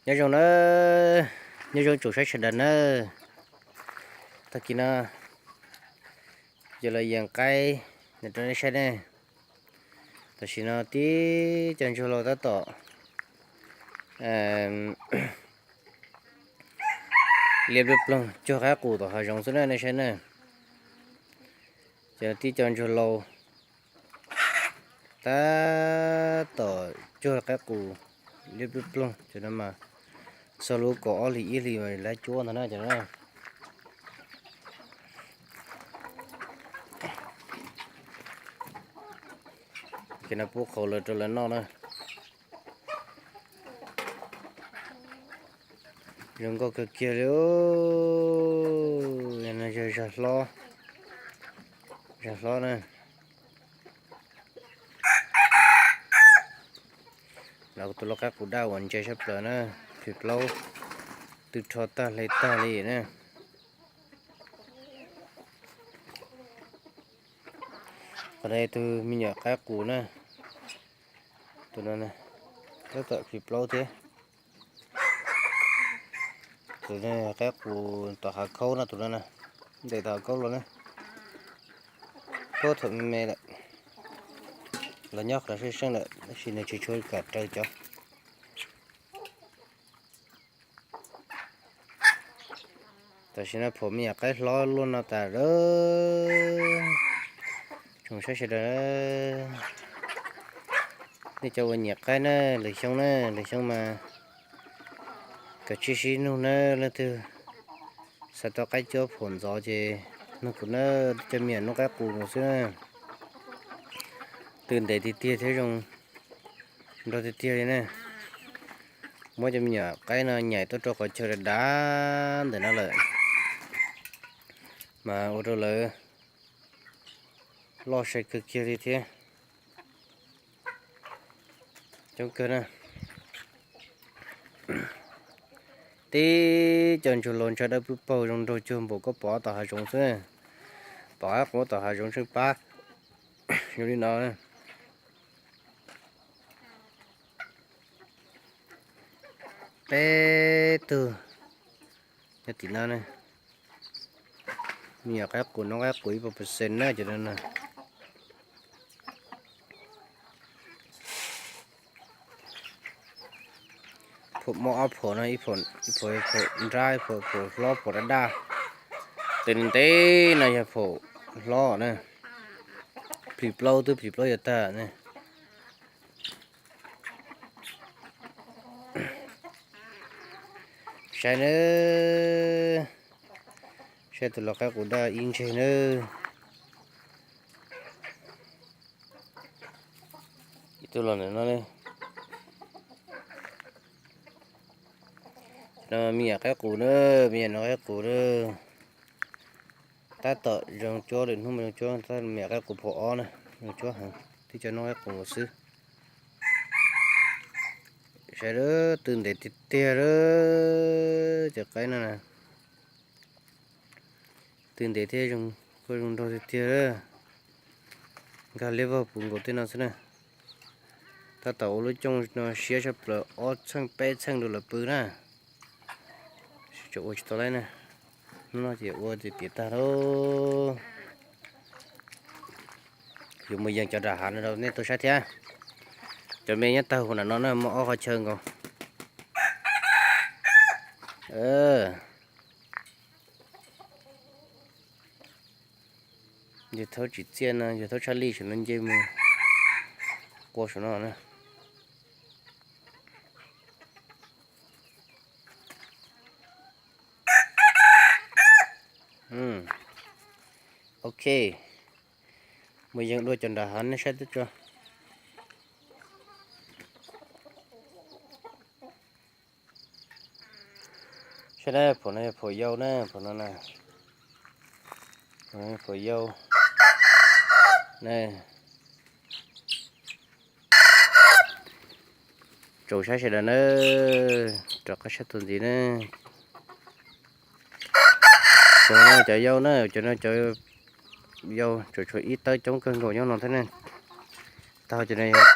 Nyob zoo na, nyob zoo tsoom saib sawv daws na. Tag kis no yog los yees qaib rau nej saib ne. Tam sim no tib co ntsuag laus tab tom liab ploog cuag qaib qus tom hav zoov xwb na nej saib na. Ces tib co ntsuag laus tab tom cuag qaib qus liab ploog, cov no mas txog lub kaum ob hlis ib hlis mas lab cuab ntag na cov no. Ces no pub qhauv lawv rau lawv noj na. Zoo nkauj kawg kiag li. No yog zag hlob, zag hlob na. Los tus lau qaib qus daj uas ntse sab plaws na, phim plaub twb rho tag hle tag li na. Qhov no tus me nyuam qaib qus na, tus no tab tom phim plaub thiab. Tus no qaib qus tom hav khaub no, tus no ntes tom hav khaub los na. Puag thaum me me lawm, los nyob qhov seej seej lawm tab sis nws tsis tshua kam raws cov. Tam sim no pom me nyuam qaib hlob luaj no tas lawm. Tsoom saib sawv daws, nej cov uas nyiam qaib na, lwm xyoo na, lwm xyoo mas kav tsij sib nug na, leej twg xav tau qaib cuab phaum ntxov ces nug kuv na, cov me nyuam noob qaib qus mus xwb na. Tw ntev tiag tiag thiab zoo nraug tiag tiag li na. Muab cov me nyuam qaib no nyaim tuaj rau qhov chaw dav dav ntawm no lawm, mas ua rau lawv loj sai kawg kiag li thiab. Coob kawg na. Tib co ntsuag laus ntsha dawb paug zoo nraug cuag npaum koj pom tom hav zoov xwb. Pom qaib qus tom hav zoov tsheej pab zoo li no. Peb tug nyob tim no ne. Me nyuam qaib qus noob qaib qus ib puas percent na cov no na. Phaum mob ob phaum no, ib phaum nrab, ib phaum hlob, phaum daj daj. Tus ntev no yog phaum hlob na. Phim plaub twb phim plaub yuav tag ne. Saib nawb, saib tus lau qaib qus daj ib ntseg nawb. Ib tug los ntawm no ne. No me nyuam qaib qus na, me nyuam no qaib qus na. Tab tom zoo cuab lwm hnub mas zoo cuab, tab me nyuam qaib qus phaum ob na, zoo cuab heev, tib co noob qaib qus nkaus xwb. Saib lawm, tw ntev tiag tiag lawm cov qaib no na. Tw ntev thiab zoo, kuj zoo nraug tiag tiag. Nkag liab vog puv nkaus tej no xwb na. Tab tom ua lub cooj no siab tshaj plaws, ob txheej peb txheej rau lawv pw na. Tseem ua tsis tau laib na. Hnub no ces ua tiav tiav tag lauj. Yuav mus yees cov nram hav no rau nej tau saib thiab. Cov me nyob tag huv nram no na, muaj ob qhov chaw nkaus. Yawg Thaub tsim txiaj no, Yawg Thaub tshaj lij saum no nce mus qua saum no na. Ok, mus yees dua cov nram hav nej saib twb tso. Saib na, phaum no yog phaum yau na, phaum no na, phaum yau na. Tsoom saib sawv daws na, rov qab saib tus ntxiv na. Cov no cov yau na, cov no cov yau tseem tshuav ib tawb coob kawg nkaus nyob no thiab ne. Tag cov no yog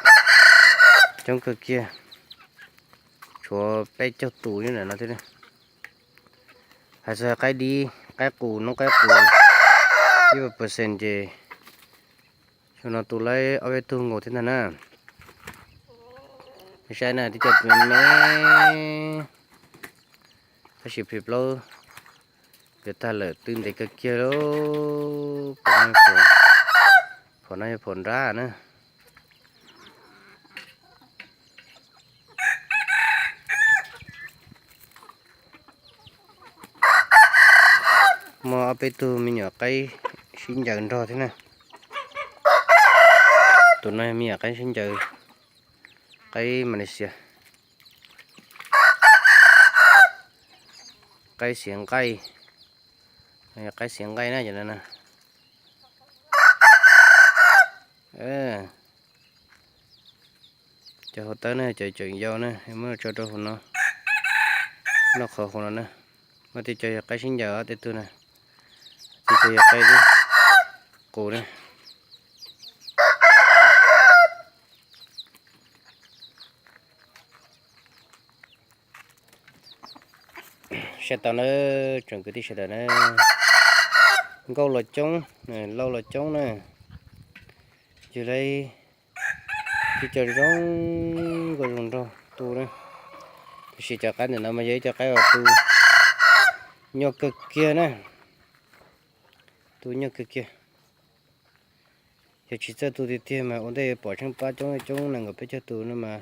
coob kawg kiag, Tshuav peb caug tus nyob ntawm no thiab. Hais txog qaib dib, qaib qus, noob qaib qus ib puas percent ces xyoo no tu laib ob peb tug nkaus thiab ntag na. Saib na, tib co me me, tab sis phim plaub yuav tag lawm, twb ntev kawg kiag lauj. Phom no yog phom nrab na. Muaj ob peb tug me nyuam qaib sib ncaws nrog thiab na. Tus no me nyuam qaib sib ncaws, qaib Malaysia, qaib xiav nqaij, qaib xiav nqaij na cov no na. Cov hauv tawb na, cov tseem yau na, muab tso rau hauv no, noj qhov hauv no na. Muaj tej co yog qaib sib ncaws tej tug na, tej co yog qaib qus na. Saib tau na, tsoom kwv tij sawv daws na, nkauj los coob, lauj los coob na, yog li tib co zoo nkauj zoo nraug tu na. Tiam sis cov qaib ntawm no mas yog ib co qaib uas tu nyuaj kawg kiag na, tu nyuaj kawg kiag. Yog tsis txawj tu tiag tiag mas ua ntej pom tsheej pab coob coob nees nkaum peb caug tus no mas